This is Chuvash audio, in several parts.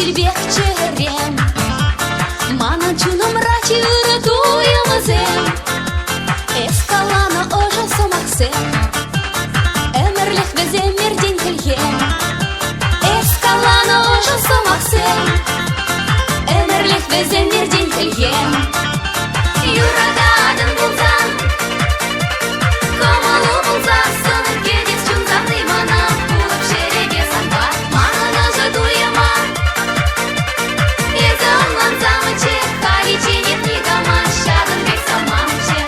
ҫил пек чӗрем. Манӑн чунӑмра чи ырӑ туйӑмсем. Эс каланӑ ӑшӑ сӑмахсем. Ӗмӗрлӗх вӗсем иртен хӗлхем. Эс каланӑ ӑшӑ сӑмахсем. Ӗмӗрлӗх вӗсем иртен хӗлхем. Юрататӑн пулсан, кӑмӑлу пулсассӑн, кӗтес чун савни мана, пулӑп ҫӗрӗпе санпа, манӑн ӑшӑ туйӑма. Эсӗ ӑнлансамччӗ, халичченех никама ҫакӑн пек савманччӗ.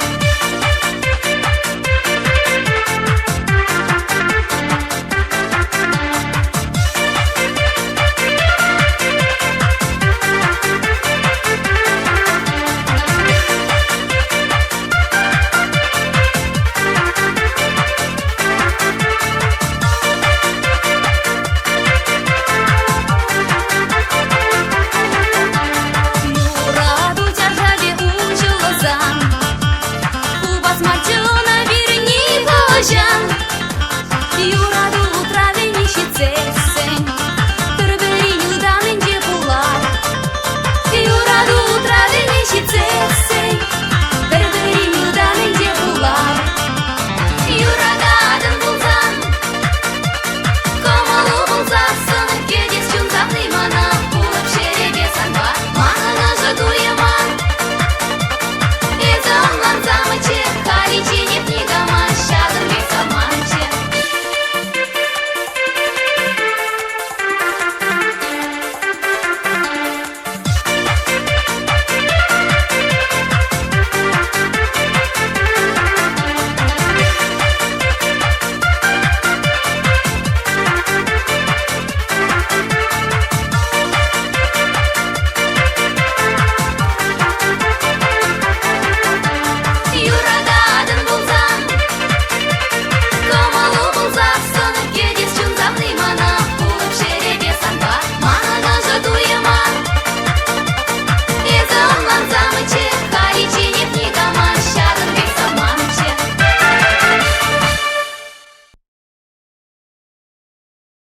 Юрату чаршавӗ уҫӑлсан, Хупас марччӗ ӑна пирӗн нихӑҫан.